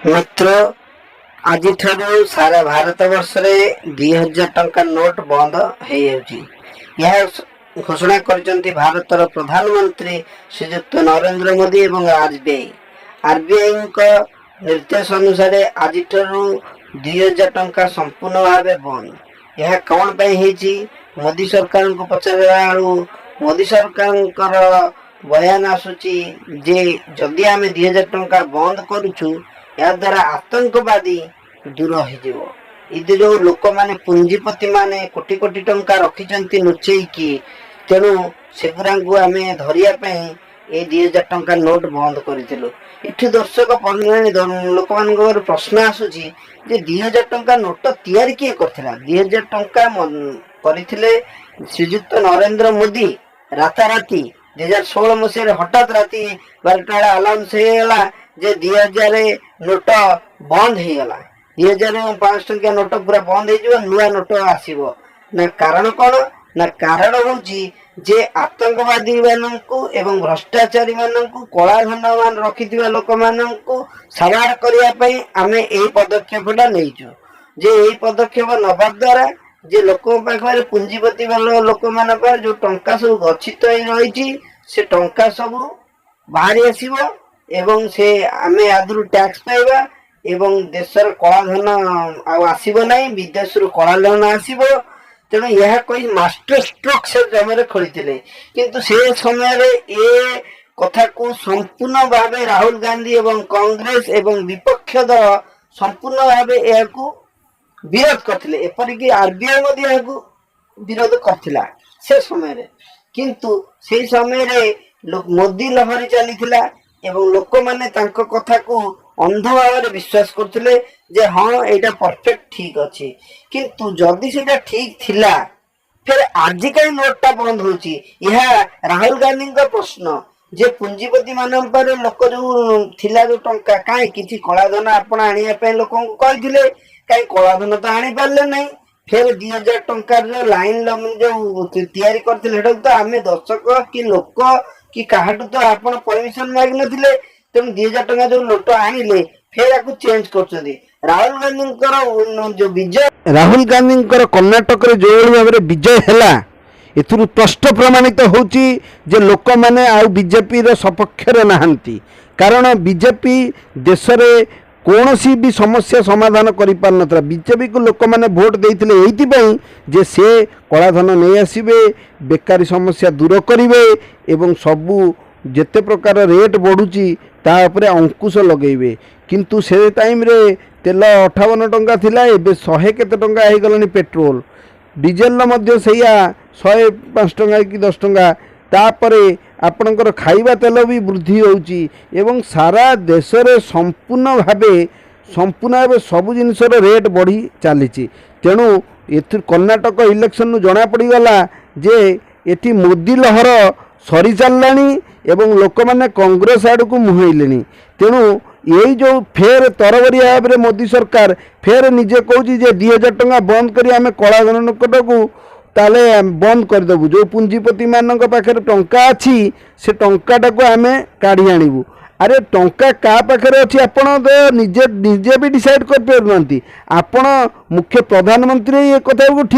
ମିତ୍ର, ଆଜିଠାରୁ ସାରା ଭାରତ ବର୍ଷରେ 2000 ଟଙ୍କା ନୋଟ ବନ୍ଦ ହେଇଯାଉଛି। ଏହା ଘୋଷଣା କରିଛନ୍ତି ଭାରତର ପ୍ରଧାନମନ୍ତ୍ରୀ ଶ୍ରୀଯୁକ୍ତ ନରେନ୍ଦ୍ର ମୋଦି ଏବଂ ଆରବିଆଇ। ଆରବିଆଇଙ୍କ ନିର୍ଦ୍ଦେଶ ଅନୁସାରେ ଆଜିଠାରୁ 2000 ଟଙ୍କା ସମ୍ପୂର୍ଣ୍ଣ ଭାବେ ବନ୍ଦ। ଏହା କ'ଣ ପାଇଁ ହେଇଛି, ମୋଦି ସରକାରଙ୍କୁ ପଚାରିଲା ବେଳକୁ ମୋଦି ସରକାରଙ୍କର ବୟାନ ଆସୁଛି ଯେ ଯଦି ଆମେ 2000 ଟଙ୍କା ବନ୍ଦ କରୁଛୁ, ଏହାଦ୍ୱାରା ଆତଙ୍କବାଦୀ ଦୂର ହେଇଯିବ। ଏ ଯୋଉ ଲୋକମାନେ, ପୁଞ୍ଜିପତି ମାନେ କୋଟି କୋଟି ଟଙ୍କା ରଖିଛନ୍ତି ଲୁଚେଇକି, ତେଣୁ ସେଗୁରାଙ୍କୁ ଆମେ ଧରିବା ପାଇଁ ଏଇ 2000 ଟଙ୍କା ନୋଟ ବନ୍ଦ କରିଥିଲୁ। ଏଠି ଦର୍ଶକ, ଲୋକମାନଙ୍କର ପ୍ରଶ୍ନ ଆସୁଛି ଯେ 2000 ଟଙ୍କା ନୋଟ ତିଆରି କିଏ କରିଥିଲା? 2000 ଟଙ୍କା କରିଥିଲେ ଶ୍ରୀଯୁକ୍ତ ନରେନ୍ଦ୍ର ମୋଦି। ରାତାରାତି 2016 ମସିହାରେ ହଠାତ୍ ରାତି 12ଟା ବେଳେ ଆନାଉନ୍ସ ହେଇଗଲା ଯେ 2000 ନୋଟ ବନ୍ଦ ହେଇଗଲା। 2000 ଏବଂ 500 ଟଙ୍କିଆ ନୋଟ ପୁରା ବନ୍ଦ ହେଇଯିବ, ନୂଆ ନୋଟ ଆସିବ। ନା କାରଣ କଣ? ନା କାରଣ ହଉଛି ଯେ ଆତଙ୍କବାଦୀ ମାନଙ୍କୁ ଏବଂ ଭ୍ରଷ୍ଟାଚାରୀ ମାନଙ୍କୁ, କଳାଧନ ମାନ ରଖିଥିବା ଲୋକମାନଙ୍କୁ ସାବାଡ଼ କରିବା ପାଇଁ ଆମେ ଏଇ ପଦକ୍ଷେପଟା ନେଇଛୁ। ଯେ ଏଇ ପଦକ୍ଷେପ ନେବା ଦ୍ୱାରା ଯେ ଲୋକଙ୍କ ପାଖରେ, ପୁଞ୍ଜିପତି ବାଲା ଲୋକମାନଙ୍କ ପାଖରେ ଯୋଉ ଟଙ୍କା ସବୁ ଗଚ୍ଛିତ ହେଇ ରହିଛି, ସେ ଟଙ୍କା ସବୁ ବାହାରି ଆସିବ ଏବଂ ସେ ଆମେ ଆଦରୁ ଟ୍ୟାକ୍ସ ପାଇବା ଏବଂ ଦେଶର କଳାଧନ ଆଉ ଆସିବ ନାହିଁ, ବିଦେଶରୁ କଳାଧନ ଆସିବ। ତେଣୁ ଏହା କହି ମାଷ୍ଟର ଷ୍ଟ୍ରୋକ୍ ସେ ସମୟରେ ଖେଳିଥିଲେ। କିନ୍ତୁ ସେ ସମୟରେ ଏ କଥାକୁ ସମ୍ପୂର୍ଣ୍ଣ ଭାବେ ରାହୁଲ ଗାନ୍ଧୀ ଏବଂ କଂଗ୍ରେସ ଏବଂ ବିପକ୍ଷ ଦଳ ସମ୍ପୂର୍ଣ୍ଣ ଭାବେ ଏହାକୁ ବିରୋଧ କରିଥିଲେ। ଏପରିକି ଆରବିଆଇ ମଧ୍ୟ ଏହାକୁ ବିରୋଧ କରିଥିଲା ସେ ସମୟରେ। କିନ୍ତୁ ସେଇ ସମୟରେ ମୋଦି ଲହରୀ ଚାଲିଥିଲା ଏବଂ ଲୋକମାନେ ତାଙ୍କ କଥାକୁ ଅନ୍ଧ ଭାବରେ ବିଶ୍ୱାସ କରୁଥିଲେ ଯେ ହଁ, ଏଇଟା ପରଫେକ୍ଟ ଠିକ ଅଛି। କିନ୍ତୁ ଯଦି ସେଇଟା ଠିକ ଥିଲା, ଫେର ଆଜି କାହିଁ ନୋଟଟା ବନ୍ଦ ହଉଛି? ଏହା ରାହୁଲ ଗାନ୍ଧୀଙ୍କ ପ୍ରଶ୍ନ ଯେ ପୁଞ୍ଜିପତି ମାନଙ୍କ ପାଖରେ ଲୋକ ଯୋଉ ଥିଲା, ଯୋଉ ଟଙ୍କା, କାହିଁ କିଛି କଳାଧନ ଆପଣ ଆଣିବା ପାଇଁ ଲୋକଙ୍କୁ କହିଥିଲେ, କାହିଁ କଳାଧନ ତ ଆଣିପାରିଲେ ନାହିଁ? ଫେର 2000 ଟଙ୍କାର ଯୋଉ ଲାଇନ ଯୋଉ ତିଆରି କରିଥିଲେ, ସେଟାକୁ ତ ଆମେ ଦର୍ଶକ କି ଲୋକ କି କାହାଠୁ ତ ଆପଣ ପରମିଶନ ମାଗିନଥିଲେ। ତେଣୁ 2000 ଟଙ୍କା ଯୋଉ ନୋଟ ଆଣିଲେ, ଫେର ଆକୁ ଚେଞ୍ଜ କରୁଛନ୍ତି। ରାହୁଲ ଗାନ୍ଧୀଙ୍କର ଯୋଉ ବିଜୟ, ରାହୁଲ ଗାନ୍ଧୀଙ୍କର କର୍ଣ୍ଣାଟକରେ ଯେଉଁଭଳି ଭାବରେ ବିଜୟ ହେଲା, ଏଥିରୁ ସ୍ପଷ୍ଟ ପ୍ରମାଣିତ ହେଉଛି ଯେ ଲୋକମାନେ ଆଉ ବିଜେପିର ସପକ୍ଷରେ ନାହାନ୍ତି। କାରଣ ବିଜେପି ଦେଶରେ କୌଣସି ବି ସମସ୍ୟା ସମାଧାନ କରିପାରିନଥିଲା। ବିଜେପିକୁ ଲୋକମାନେ ଭୋଟ ଦେଇଥିଲେ ଏଇଥିପାଇଁ ଯେ ସେ କଳାଧନ ନେଇ ଆସିବେ, ବେକାରୀ ସମସ୍ୟା ଦୂର କରିବେ ଏବଂ ସବୁ ଯେତେ ପ୍ରକାର ରେଟ୍ ବଢ଼ୁଛି ତା ଉପରେ ଅଙ୍କୁଶ ଲଗେଇବେ। କିନ୍ତୁ ସେ ଟାଇମ୍ରେ ତେଲ 58 ଟଙ୍କା ଥିଲା, ଏବେ ଶହେ କେତେ ଟଙ୍କା ହେଇଗଲାଣି। ପେଟ୍ରୋଲ ଡିଜେଲର ମଧ୍ୟ ସେଇଆ 105 ଟଙ୍କା କି 10 ଟଙ୍କା। ତାପରେ ଆପଣଙ୍କର ଖାଇବା ତେଲ ବି ବୃଦ୍ଧି ହେଉଛି ଏବଂ ସାରା ଦେଶରେ ସମ୍ପୂର୍ଣ୍ଣ ଭାବେ ସବୁ ଜିନିଷର ରେଟ୍ ବଢ଼ି ଚାଲିଛି। ତେଣୁ ଏଥିରୁ କର୍ଣ୍ଣାଟକ ଇଲେକ୍ସନରୁ ଜଣାପଡ଼ିଗଲା ଯେ ଏଠି ମୋଦି ଲହର ସରି ଚାଲିଲାଣି ଏବଂ ଲୋକମାନେ କଂଗ୍ରେସ ଆଡ଼କୁ ମୁହେଁଇଲେଣି। ତେଣୁ ଏଇ ଯେଉଁ ଫେର ତରବରିଆ ଭାବରେ ମୋଦି ସରକାର ଫେର ନିଜେ କହୁଛି ଯେ 2000 ଟଙ୍କା ବନ୍ଦ କରି ଆମେ କଳାଧନ ନିକଟକୁ ତାହେଲେ ବନ୍ଦ କରିଦେବୁ, ଯେଉଁ ପୁଞ୍ଜିପତିମାନଙ୍କ ପାଖରେ ଟଙ୍କା ଅଛି ସେ ଟଙ୍କାଟାକୁ ଆମେ କାଢ଼ି ଆଣିବୁ। ଆରେ, ଟଙ୍କା କାହା ପାଖରେ ଅଛି ଆପଣ ତ ନିଜେ ନିଜେ ବି ଡିସାଇଡ଼୍ କରିପାରୁନାହାନ୍ତି। ଆପଣ ମୁଖ୍ୟ ପ୍ରଧାନମନ୍ତ୍ରୀ ଏ କଥାକୁ ଠିକ୍